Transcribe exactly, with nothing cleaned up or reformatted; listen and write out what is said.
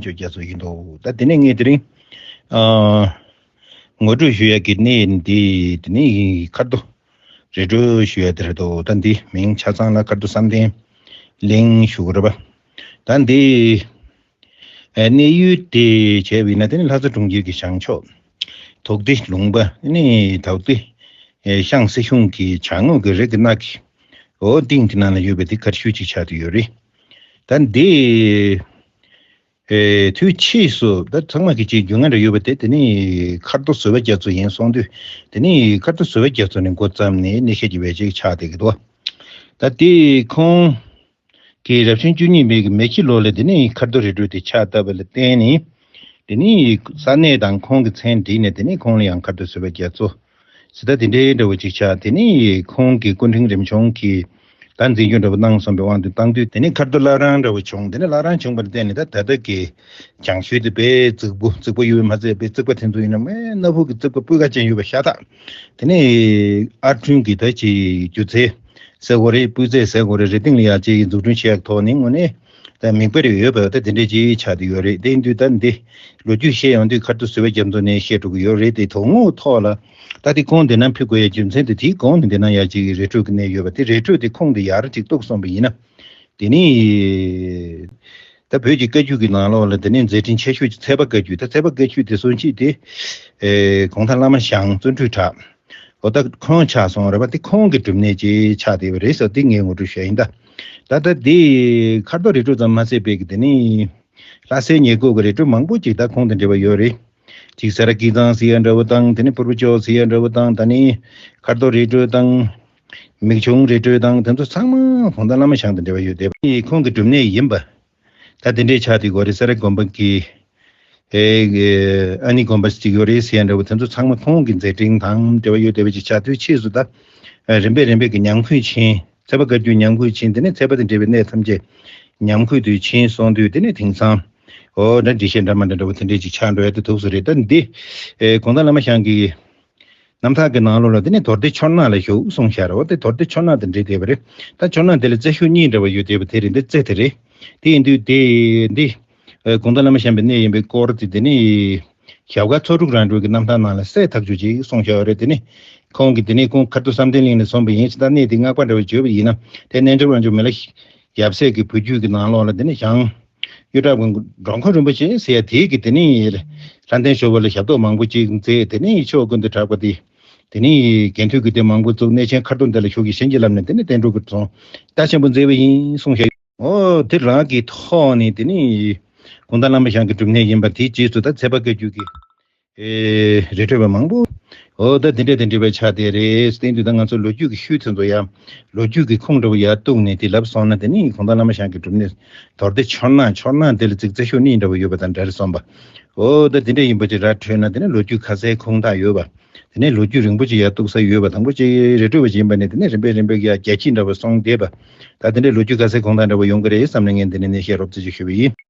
ཆོས་རྒྱ་མཚོ་ཡིན་འདུག་ད་དེ་ནས་ངས་དེ་རིང་ཨ་ངོ་སྤྲོད་ཞུ་ཡ་གི་གནས་འདི་དེ་ནས་ཁ་རྡོ་རི་ཁྲོད་ཞུ་ཡ་དེ་རེད་འདུག་ད་འདི་མིང་ཆ་ཚང་ལ་ཁ་རྡོ་བསམ་གཏན་གླིང་ཞུ་གི་རེད་པ། ད་འདི་ཨ་གནས་ཡུལ་དེ་བྱས་པ་ཡིན་ན་དེ་ནི་ལྷ་ས་གྲོང་ཁྱེར་གྱི་བྱང་ཕྱོགས་དོག་སྡེ་ལུང་པ་ནི་དོག་སྡེ་ཨེ་ཤང་སྲིད་གཞུང་གི་བྱང་ངོས་ཀྱི་རི་གི་ནགས་ཀྱི་འོ་སྟེང་གི་ནང་ལ་ཡོད་པའི་དེ་གར་ཤུལ་ཅིག་ཆགས་ཏེ་ཡོད་རེད། ད་འདི་ཨེ་དུས་ཕྱིས་སུ་ད་ཚང་མ་གི་ཅིག་རྒྱུས་མངའ་འདྲ་ཡོད་པ་དེ་དེ་ནི་མཁར་རྡོ་བཟོ་བའི་རྒྱ་མཚོ་ཡིན་གསུངས་དུས། དེ་ནི་མཁར་རྡོ་བཟོ་བའི་རྒྱ་མཚོ་ནས་འགོ་བརྩམས་ནས་གནས་བཤད་ཀྱི་བེད་སྤྱོད་ཆགས་བསྡད་ཀྱི་འདུག་ད་དེ་ཁོང་གི་རབ་བྱུང་བཅུ་གཉིས་པའི་གི་མེ་ཁྱི་ལོ་ལ་དེ་ནི་མཁར་རྡོ་རི་ཁྲོད་དེ་ཕྱག་བཏབ་པ་ལ་བརྟེན་ནས། དེ་ནི་ས་གནས་དང་ཁོང་གི་མཚན་བྲིས་ནས་དེ་ནི་ཁོང་ལ་ཡང་མཁར་རྡོ་བཟོ་བའི་རྒྱ་མཚོ་ཟེར་ད་དེ་འདྲའི་འདྲ་བོ་ཅིག་ཆགས། དེ་ནི་ཁོང་གི་སྐུ་ཕྲེང་རིམ་བྱོན་གྱིས་ད་འཛིན་སྐྱོང་འདྲ་བོ་གནང་སོང་པའི་དབང་དུ་བཏང་དུས་དེ་ནི་མཁར་རྡོ་བླ་བྲང་འདྲ་བོ་བྱུང་། དེ་ནི་བླ་བྲང་བྱུང་བར་བརྟེན་ནས་ད་ད་ལྟ་གི་བྱང་ཤོད་དེ་དཔེ་རྫིག་པོ་རྫིག་པོ་ཡོད་པས་མ་ཚད་དཔེ་རྩིག་པ་དེ་ཚོ་ཡིན་ན་མེ་སྣ་ཕུག་གི་རྩིག་པ་སྤུས་ཀ་ཅན་ཡོད་པ་ཤ་སྟག་དེ་ནི་ཨར་སྐྲུན་གྱི་ད་ཅིག་སྒྱུ་རྩལ་ཟེར་དགོས་རེད། སྤུས་ཚད་ཟེར་དགོས་རེད། རི་སྟེང་ལ་ཡ་ཅིག་འཛུགས་སྐྲུན་བྱེད་ཡག་ཐོག་ནས་དངོས་གནས་ད་མིག་དཔེ་རེ་ཡོད་པ་ད་དེ་འདྲས་ཅིག་ཆགས་བསྡད་ཡོད་རེད། དེ་ཡིན་དུས་ད་འདི་ལོ་རྒྱུས་བཤད་ཡོང་དུས་མཁར་རྡོ་བཟོ་བའི་རྒྱ་མཚོ་ནས་བཤད་འགྲོ་གི་ཡོད་རེད། དེ་དོན་དངོས་ཐོག་ལ་ད་དེ་ཁོང་འདི་ན་ཕེབས་དགོས་ཡ་རྒྱུ་མཚན་དེ་དེའི་གོང་ནས་འདི་ན་ཡ་ཅིག་རི་ཁྲོད་ཀྱི་གནས་ཡོད་པ་དེ་རི་ཁྲོད་དེ་ཁོང་དེ་ཡར་ཅིག་གཏུགས་སོང་པ་ཡིན་ན། དེ་ནི་ད་བོད་ཀྱི་བཀའ་བརྒྱུད་ཀྱི་ནང་ལོགས་ལ་དེ་ནི་མཛད་འཕྲིན་ཆེ་ཤོས་ཀྱི་ཚལ་པ་བཀའ་བརྒྱུད། ད་ཚལ་པ་བཀའ་བརྒྱུད་དེ་སོ་སྐྱེས་དེ་ཨེ་གུང་ཐང་བླ་མ་ཞང་བརྩོན་འགྲུས་གྲགས་འོ་ད་ཁོང་ཆགས་སོང་རེད་པ། དེ་ཁོང་གི་སྒྲུབ་གནས་ཅིག་ཆགས་བསྡད་པ་རེད་ཟེར་དེ་ངས་ངོ་སྤྲོད་བྱས་ཡིན། ད་ད་ལྟ་དེ་མཁར་རྡོ་རི་ཁྲོད་ཙམ་མ་ཟད་པའི་གི་དེ་ནི་ལྷ་སའི་ཉེ་འཁོར་གྱི་རི་ཁྲོད་མང་པོ་ཅིག་ད་ཁོང་དང་འབྲེལ་བ་ཡོད་རེད། ཅིག་ས་ར་སྐྱིད་ཚང་ཟེར་ཡ་འདྲ་བོ་དང་དེ་ནི་ཕུར་བུ་ལྕོག་ཟེར་ཡ་འདྲ་བོ་དང་ད་ནི་མཁར་རྡོ་རི་ཁྲོད་དང་། མིག་ཆུང་རི་ཁྲོད་དང་དེ་ཚོ་ཚང་མ་གུང་ཐང་བླ་མ་ཞང་དང་འབྲེལ་བ་ཡོད་བསྡད་པ། ཁོང་གི་སྒྲུབ་གནས་ཡིན་པ། ད་དེ་འདྲའི་ཆགས་དུས་གོ་རི་ས་ར་དགོན་པ་གི་ཨེ་ཨ་ནི་དགོན་པ་ཅིག་ཡོད་རེད་ཟེར་ཡ་འདྲ་བོ་དེ་ཚོ་ཚང་མ་ཁོང་གི་མཛད་འཕྲིན་དང་འབྲེལ་བ་ཡོད་བསྡད་པ་ཅིག་ཆགས་དུས་ཕྱིས་སུ་ད་རིམ་པས་རིམ་པས་ཀྱི་ཉམས་རྒུད་ཕྱིན། ཚལ་པ་བཀའ་བརྒྱུད་ཉམས་རྒུད་ཕྱིན། དེ་ནས་ཚལ་པ་དང་འབྲེལ་བའི་གནས་ཐམས་ཅད་ཉམས་རྒུད་དུ་ཕྱིན་སོང་དུས་དེ་ནས་དེང་སང་འོ་འདྲ་འགྲེལ་བཤད་འདྲ་མ་འདྲ་འདྲ་བོ་དེ་འདྲས་ཅིག་ཆགས་འགྲོ་ཡ་དེ་ཐུག་སོང་རེད། ད་འདི་ཨེ་གུང་ཐང་བླ་མ་ཞང་གི་རྣམ་ཐར་གྱི་ནང་ལོགས་ལ་དེ་ནི་རྡོར་གདན་ཆོས་སྣང་ལ་བཞུགས་གསུངས་བཞག་རེད་བ། དེ་རྡོར་གདན་ཆོས་སྣང་དང་འབྲེལ་བསྡད་པ་རེད། ད་ཆོས་སྣང་དེ་ལ་རྩེ་ཤོག་གཉིས་འདྲ་བ་ཡོད་བསྡད་པ་དེ་རེད། འདི་རྩེ་དེ་རེད། དེ་ཡིན་དུས་དེ་འདི་ཨ་གུང་ཐང་བླ་མ་ཞང་པའི་གནས་ཡིན་པའི་སྐོར་དེ་དེ་ནི་ཞབས་དཀར་ཚོ་དྲུག་རང་གྲོལ་གྱི་རྣམ་ཐར་ནང་ལ་གསལ་ཐག་ཆོད་ཅིག་གསུངས་བཞག་པ་རེད། དེ་ནི་ཁོང་གིས་དེ་ནི་ཁོང་མཁར་རྡོ་བསམ་གཏན་གླིང་ནས་སོང་པ་ཡིན་ཟེར། ད་གནས་དེ་སྔགས་པ་འདྲ་བ་བརྗོད་པ་ཡིན་ན་དེ་རྣལ་འབྱོར་དབང་ཕྱུག་མི་ལ་ཡབ་སྲས་ཀྱི་བུ་རྒྱུད་ཀྱི་ནང་ལོགས་ལ་དེ་ནི་ཞང་གཡུ་བྲག་དགོན་འགྲོ་མགོན་རིན་པོ་ཆེ་ཟེར་ཡ་དེའི་གི་དེ་ནི་ལྷ་ལྡན་ཤོ་བོ་ལ་ཞབས་ཏོག་མང་པོ་ཅིག་མཛད། དེ་ནི་ཕྱོགས་ཀུན་ཏུ་གྲགས་པ་དེ། དེ་ནི་དགེ་འདུན་གྱི་སྡེ་མང་པོ་བཙུགས། གནས་ཆེན་མཁར་རྡོ་འདི་ལ་ཞུགས་ཀྱིས་བྱིན་གྱིས་བརླབས་ནས་དེ་ནི་བསྟན་འགྲོ་གི་རྫོང་རྟ་ཆེན་པོ་མཛད་པ་ཡིན་གསུངས་བཞག་འོ་དེ་རང་གི་ཐོག་ནས་དེ་ནི་གུང་ཐང་བླ་མ་ཞང་གི་སྒྲུབ་གནས་ཡིན་པ་དེའི་རྗེས་སུ་ད་ཚལ་པ་བཀའ་བརྒྱུད་ཀྱི་ཨེ་རི་ཁྲོད་པ་མང་པོ་འོ་ད་དེ་འདྲས་དེ་འདྲས་པའི་ཆ་དེ་རེད། བསྟན་དུས་ད་ང་ཚོ་ལོ་རྒྱུས་ཀྱི་ཤུལ་དེ་ཚོ་ཡང་ལོ་རྒྱུས་ཀྱི་ཁུངས་འདྲ་བོ་ཡར་གཏུགས་ནས་དེ་ལབ་སོང་ན་དེ་ནི་གུང་ཐང་བླ་མ་ཞང་གི་སྒྲུབ་གནས་རྡོར་གདན་ཆོས་སྣང་། ཆོས་སྣང་དེ་ལ་ཚིག་རྩེ་ཤོག་གཉིས་འདྲ་བོ་ཡོད་པ་དང་འདྲ་རེད་སོང་པ། འོ་ད་དེ་འདྲས་ཡིན་པ་ཅིག་ར་འཕྲོད་ན་དེ་ནི་ལོ་རྒྱུས་ཁ་གསལ་ཁུངས་དག་ཡོད་པ། དེ་ནས་ལོ་རྒྱུས་རིང་པོ་ཅིག་ཡར་གཏུགས་ས་ཡོད་པ། དང་པོ་ཅིག་རི་ཁྲོད་པ་ཅིག་ཡིན་པ་ནས་དེ་ནས་རིམ་པས་རིམ་པས་ཀྱི་ཡར་རྒྱ་ཁྱི་འདྲ་བ་སོང་བསྡད་པ། ད་དེ་འདྲའི་ལོ་རྒྱུས་ཁ་གསལ་ཁུངས་དག་འདྲ་བ་ཡོང་གི་རེད་བསམ་ནས་ངས་འདི་ནས་ནས་བཤད་རོབ་ཙམ་ཅིག་ཞུས་པ་ཡིན།